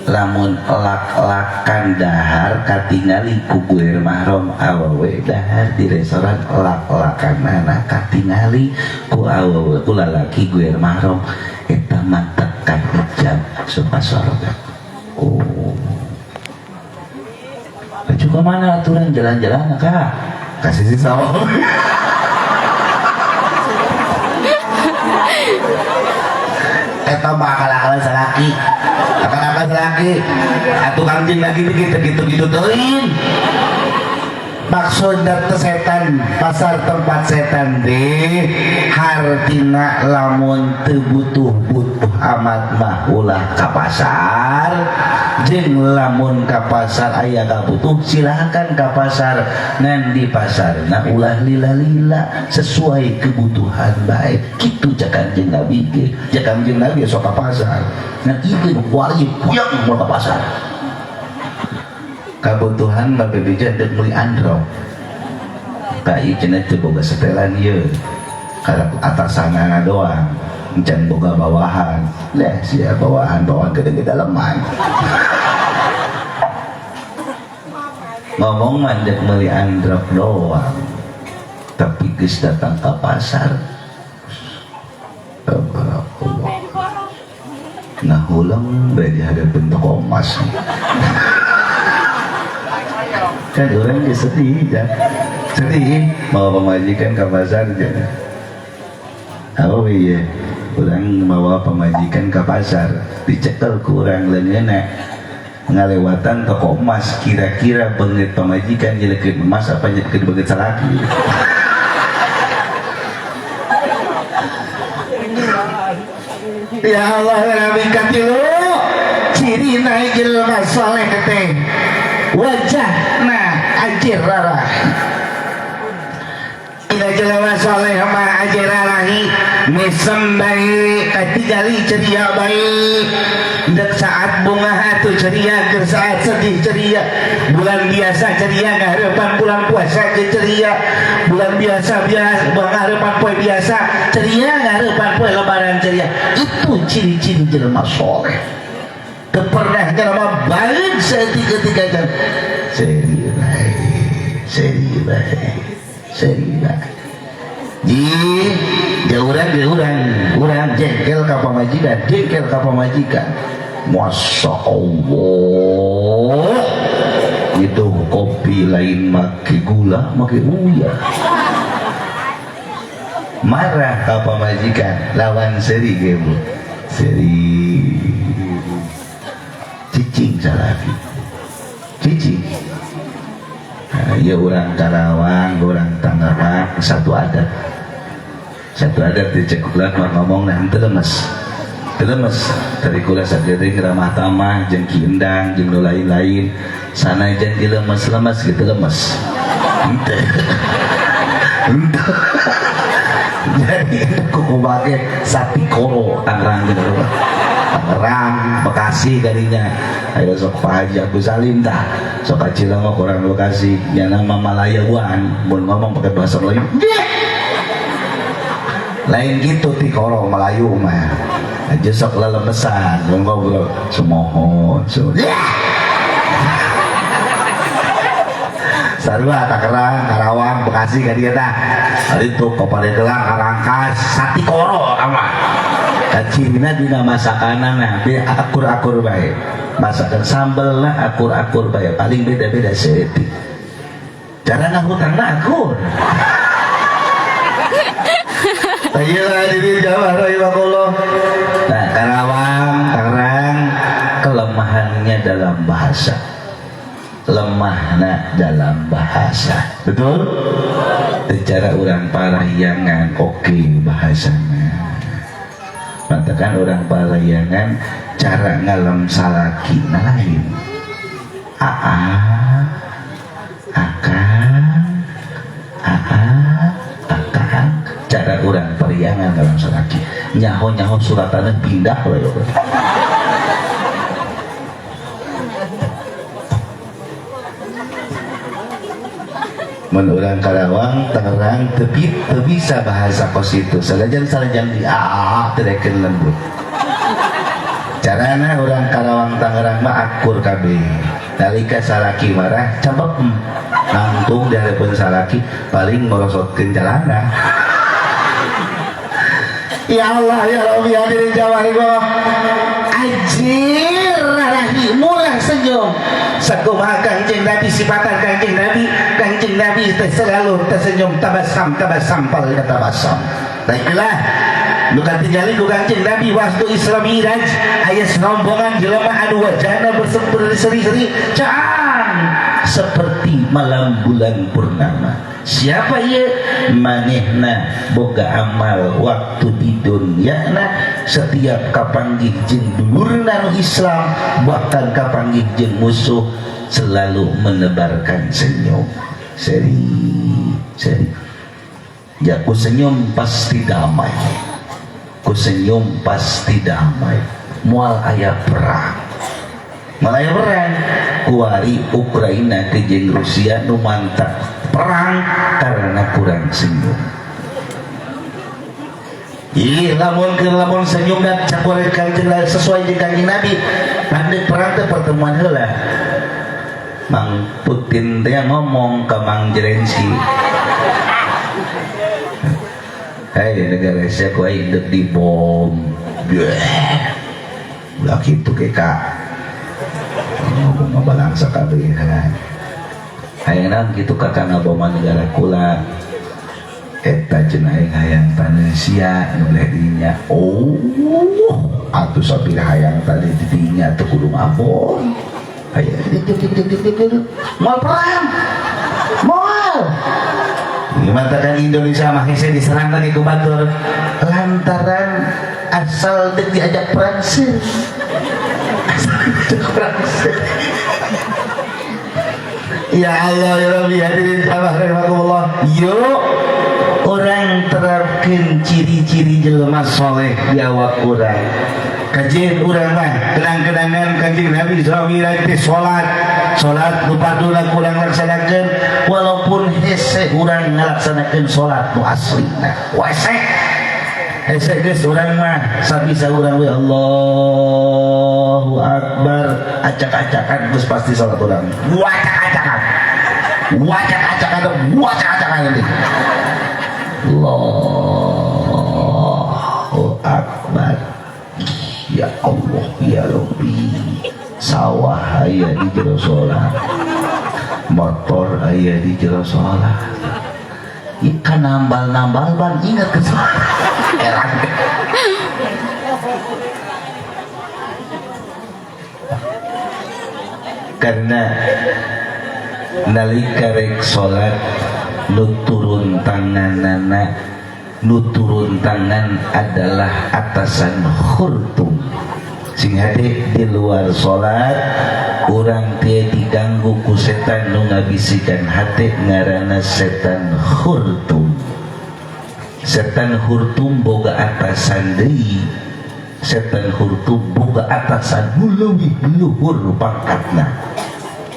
Lamun lak-lakan dahar katingali ku guer mahram awewe dahar di restoran lak-lakanana katingali ku awewe ku lalaki guer mahram eta mantekan hijab suka sorga. Oh. Baju ke mana aturan jalan-jalan kak? Kasih sih sama. Eta mah akal-akalan salaki. Akal-akalan salaki. Atuh kangjeng lagi gitu-gitu teuing. Maksudna teh setan pasar tempat setan teh hartina lamun teu butuh-butuh amat mah ulah ka pasar, jeung lamun ka pasar aya kabutuh silakan ka pasar, ngan di pasarna ulah lila-lila, sesuai kebutuhan bae. Kitu cek Kanjeng Nabi ge. Cek Kanjeng Nabi sok ka pasar, ngan ieu nu kuari puyeng mun ka pasar. Kabutuhan mah bebeja deuk meuli androk. Ka ieu cenah teu boga setelan ieu. Karena atasanana doang, encan boga bawahan. Lah sia bawahan, bawahan gede di daleman. Ngomong mah deuk meuli androk doang. Tapi geus datang ka pasar. Tabarakallah. Nah ulang bae di hadapan toko emas. Kan orang dia sedih ya. Sedih mau pemajikan ke pasar aja. Oh iya, orang bawa pemajikan ke pasar, dicekel kurang leungeunna ngalewatan toko emas, kira-kira beungeut pemajikan nyelekeun emas apa nyelekeun beungeut salaki. Ya Allah ya Rabbi katilu ciri naik jelema soleh teh wajahna ajir rarah. Ida jelema soleh mah ajir rarahi mesem bae katingali ceria bae. Dek saat bunga atuh ceria, keur saat sedih ceria. Bulan biasa ceria ngahareupan bulan puasa ge ceria. Bulan biasa biasa ngahareupan poe biasa ceria, ngahareupan poe lebaran ceria. Itu ciri-ciri jelema soleh. Teu pernah jelema baeud saeutik ketika kan seri bae, seri bae, seri bae. Ji, jauran ge urang, urang jengkel ka pamajikan, jengkel ka pamajikan. Masya Allah, itu kopi lain make gula, make uyah. Marah ka pamajikan, lawan seri ge bu, seri cicing salaki, cicing. Nah, ya orang Karawang, orang Tangerang satu adat, satu adat di Cekulan mah ngomong nah teu lemes, teu lemes. Dari kula sageuring ramah tamah jeung Ki Endang jeung nu lain-lain sanajan dilemes-lemes gitu lemes. Henteu. Henteu. Jadi kuku bage satikoro Tangerang gitu. Tangerang, Bekasi kadinya. Ayo sok Pak Haji Agus Salim tah. Sok ka Cilongok orang Bekasi, nya nama Malayuan, mun ngomong pakai bahasa Melayu. Lain gitu tikoro Melayu mah. Aja sok lelemesan, mun ngobrol semohon, so. Sarua Tangerang, Karawang, Bekasi kadinya tah. Itu Kapadegelang, Karangkas, satikoro ama. Kacirina dina masakanana be akur-akur bae. Masakan sambelna akur-akur bae, paling beda-beda saeutik. Cara ngahutangna akur. Ayeuna hadirin jamaah rahimakumullah. Nah, Karawang, Tangerang kelemahannya dalam bahasa. Lemahna dalam bahasa. Betul? Secara orang Parahyangan oke bahasana. Matakan orang Parahyangan cara ngalem salaki na lain. Aa, akang, aa, akang. Cara orang Parahyangan ngalem salaki. Nyaho-nyaho suratannya pindah we. Mun urang Karawang, Tangerang teu bisa bahasa kos itu. Sanajan di aa teu reken lembut. Carana urang Karawang Tangerang mah akur kabeh. Nalika salaki marah cabep nangtung di hareupeun salaki paling merosotkeun jalana. Ya Allah ya Rabbi hadirin jamaah gua. Ajir rarahi murah senyum. Sakumaha Kanjeng Nabi sifatan Kanjeng Nabi, Kanjeng Nabi teh selalu tersenyum tabasam tabasam pal tabasam. Baiklah, nu katingali ku Kanjeng Nabi waktu Isra Mi'raj aya serombongan jelema anu wajahna berseri-seri cang. seperti malam bulan purnama. Siapa ieu? Manehna boga amal waktu di dunyana setiap kapanggih jeung dulurna nu Islam, bahkan kapanggih jeung musuh selalu menebarkan senyum. Seri seri ya, ku senyum pasti damai, ku senyum pasti damai, moal aya perang, moal aya perang. Kuari Ukraina ke jeung Rusia nu mantap perang karena kurang senyum. Ih, lamun ke lamun senyum dan cakuran Kanjeng sesuai jeung Kanjeng Nabi. Pandek perang teh pertemuan heula. Mang Putin teh ngomong ke Mang Zelensky. Hei, negara sia ku aing deuk dibom. Ulah kitu ke kak. Ngomong ngabalang sakabehan. Hayang naon kitu kakak ngaboma negara kula. Eta cenah aing hayang taneuh sia nu beleh dinya. Oh, atuh sapira hayang taneuh di dinya teu kudu ngabom. Hayang dik dik dik dik dik dik. Moal perang. Moal. Gimana kan Indonesia mah hese diserang tadi ku batur lantaran asal dek diajak perang sih. Asal diajak perang sih. Ya Allah ya Rabbi, hadirin jamaah rahimakumullah. Yuk orang terapkan ciri-ciri jelema soleh di awak urang. Kajian urang mah kenang-kenangan Kanjeng Nabi suami teh salat, salat nu farduna kurang laksanakeun walaupun hese urang ngalaksanakeun salat nu aslina. Hese. Hese geus urang mah sabisa urang we Allahu Akbar, acak-acakan geus pasti salat urang. Wacak-acakan. Wacak-acakan, wacak-acakan nanti. Allahu Akbar. Ya Allah ya Rabbi, sawah aya di jero salat, motor aya di jero salat, ikan nambal-nambal ban ingat ke salat. Heran. Karena nalika rek salat nu turun tanganana, nu turun tangan adalah atasan khurtum. Sing hade di luar salat urang teh diganggu ku setan nu ngabisikan hate ngaranna setan khurtum. Setan khurtum boga atasan deui. Setan khurtum boga atasan nu leuwih luhur pangkatna.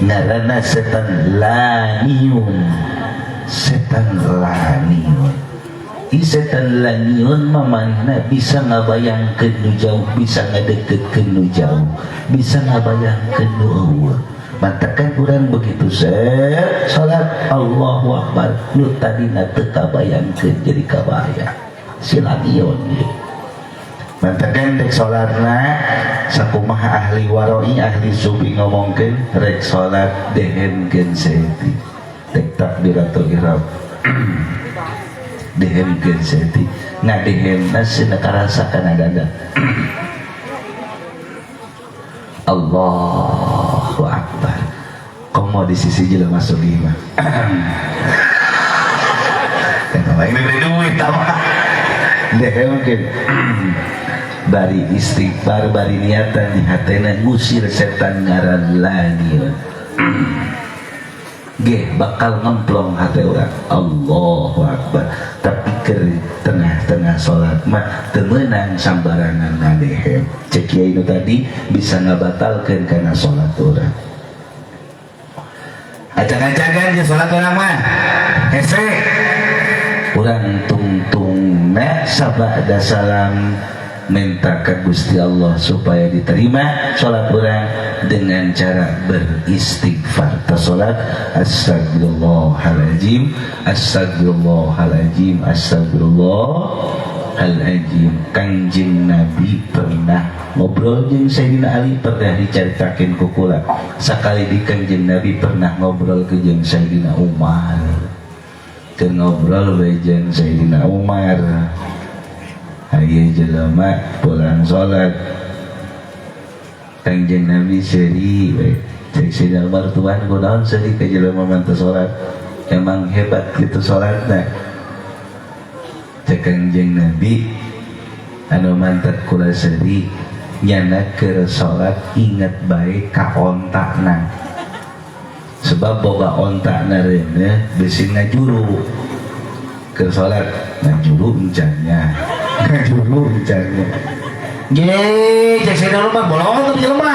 Ngaranna setan laniun. Setan laniun. I setan laniun mamanehna bisa ngabayangkeun nu jauh, bisa ngadeukeutkeun nu jauh, bisa ngabayangkeun nu eueuh. Mantakan urang begitu set salat Allahu Akbar nu tadina teu kabayangkeun jadi kabayang. Si laniun ieu. Mantakan rek salatna sakumaha ahli waroi ahli sufi ngomongkeun rek salat dehemkeun seeti. Rek takbiratul ihram. Dehemkeun seeti. Ngadehemna cenah karasa kana dada. Allahu Akbar. Komo di sisi jelema sugih mah. Eta mah diberi duit tah. Dehemkeun. Bari istighfar, bari niatan di hatena ngusir setan ngaran laniun. Geh bakal ngemplong hati orang. Allahu Akbar. Tapi ke tengah-tengah sholat mah teu meunang sambarangan ngadehem. Cek kiai nu tadi bisa ngabatalkeun kana sholat urang. Acak-acakan je sholat urang mah. Hese. Urang tungtungna sabada salam minta ke Gusti Allah supaya diterima sholat orang dengan cara beristighfar. Salat astagfirullahaladzim, astagfirullahaladzim, astagfirullahaladzim. Kangjeng Nabi pernah ngobrol jeung Sayyidina Ali, pernah dicaritakeun ku kula. Sakali di Kangjeng Nabi pernah ngobrol ke jeung Sayyidina Umar. Keur ngobrol we jeung Sayyidina Umar. Aya jelema pulang salat, Kangjeng Nabi seuri we. Cek Sayyidina Umar, tuan kunaon seuri ka jelema mah teu salat, emang hebat gitu salatna? Cek Kanjeng Nabi, anu mantak kula seuri nyana keur salat inget bae ka ontakna, sebab boga ontakna reuneuh bisi ngajuru. Keur salat ngajuru encannya, ngajuru encannya. Ye, cek Sayyidina Umar, bolongan tuh jelema.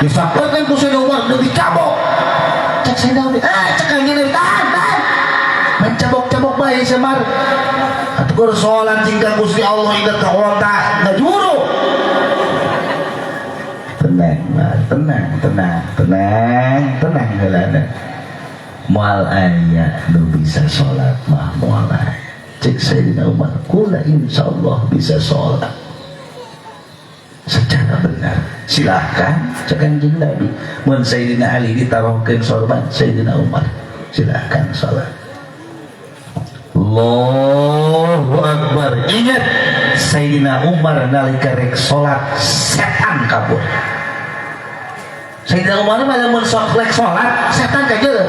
Disamperkeun ku Sayyidina Umar, udah dicabok. Cek Sayyidina Umar, eh cek Kanjeng Nabi, tahan, tahan. Main cabok-cabok bae semar. Atuh keur salat jing ka Gusti Allah inget ka onta ngajuru. Tenang, Mar, tenang, tenang, tenang, tenang heulana. Moal aya nu bisa salat mah, moal aya. Cek Sayyidina Umar, kula insyaallah bisa salat secara benar. Silahkan, cek Kanjeng Nabi. Mun Sayyidina Ali ditaruhkeun sorban, Sayyidina Umar silahkan salat. Allahu Akbar. Ingat Sayyidina Umar nalika rek salat setan kabur. Sayyidina Umar mah lamun sok rek salat setan kajeun.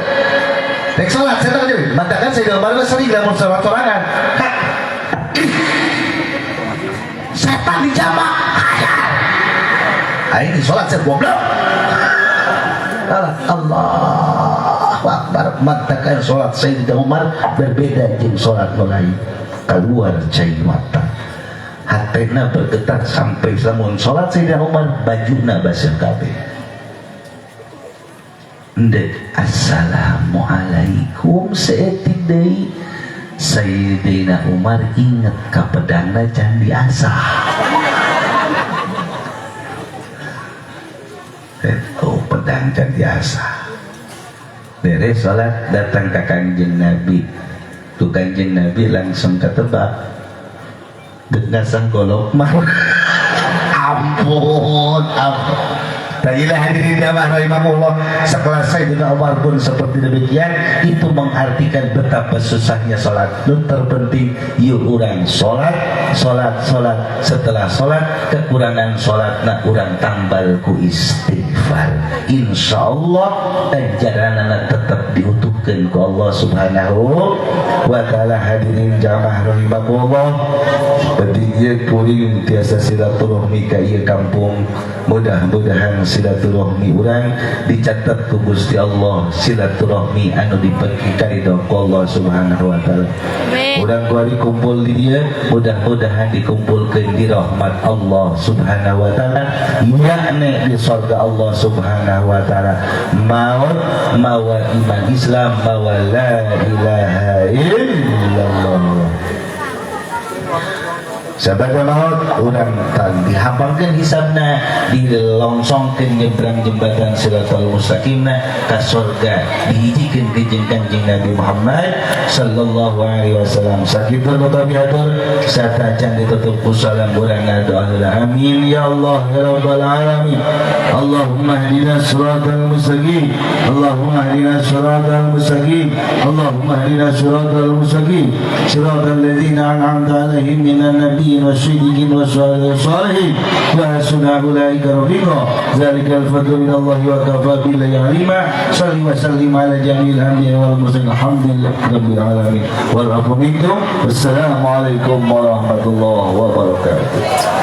Rek salat setan kajeun. Mantakan Sayyidina Umar mah sering lamun salat sorangan. Hah. Setan dijamak. Hayal. Aing di salat saya goblok. Allah, Allahu Akbar. Mantakan salat Sayyidina Umar berbeda jeung salat nu lain. Keluar cai mata. Hatena bergetar sampai lamun salat Sayyidina Umar bajuna baseuh kabeh. Ndek assalamualaikum saeutik deui Sayyidina Umar inget ka pedangna can diasah. Oh, pedang can diasah. Beres salat datang ke Kanjeng Nabi. Tuh Kanjeng Nabi langsung ketebak. Dek ngasah golok mah. Ampun, ampun. Tadilah hadirin jamaah rahimahullah, sekelas Sayyidina Umar pun seperti demikian, itu mengartikan betapa susahnya salat. Nu terpenting yuk urang salat, salat, salat. Setelah salat kekurangan salat nak urang tambal ku istighfar. Insyaallah ganjaranana tetap diutuhkeun ku Allah Subhanahu wa taala. Hadirin jamaah rahimakumullah, penting ieu kuring tiasa silaturahmi ka ieu kampung, mudah-mudahan silaturahmi urang dicatat ku Gusti Allah silaturahmi anu dipekikaridho ku Allah Subhanahu wa taala. Amin. Urang kuari kumpul di dieu mudah-mudahan dikumpulkeun di rahmat Allah Subhanahu wa taala, yakni di surga Allah Subhanahu wa taala. Maut mawa iman Islam, mawa la ilaha illallah. Sahabat maut urang tan dihapangkeun hisabna, dilongsongkeun nyebrang jembatan Siratal Mustaqimna ka surga, dihijikeun ke jeung Kanjeng Nabi Muhammad sallallahu alaihi wasallam. Sakitu nu kami atur, satacan ditutup ku salam urang ngadoa heula. Amin ya Allah ya rabbal alamin. Allahumma hdina siratal mustaqim, Allahumma hdina siratal mustaqim, Allahumma hdina siratal mustaqim, siratal ladzina an'amta alaihim minan nabiyyin والصديقين والشهداء والصالحين وحسن أولئك رفيقا ذلك الفضل من الله وكفى بالله عليما. صل وسلم على جميع الأنبياء والمرسلين. الحمد لله رب العالمين والعفو منكم. والسلام عليكم ورحمة الله وبركاته.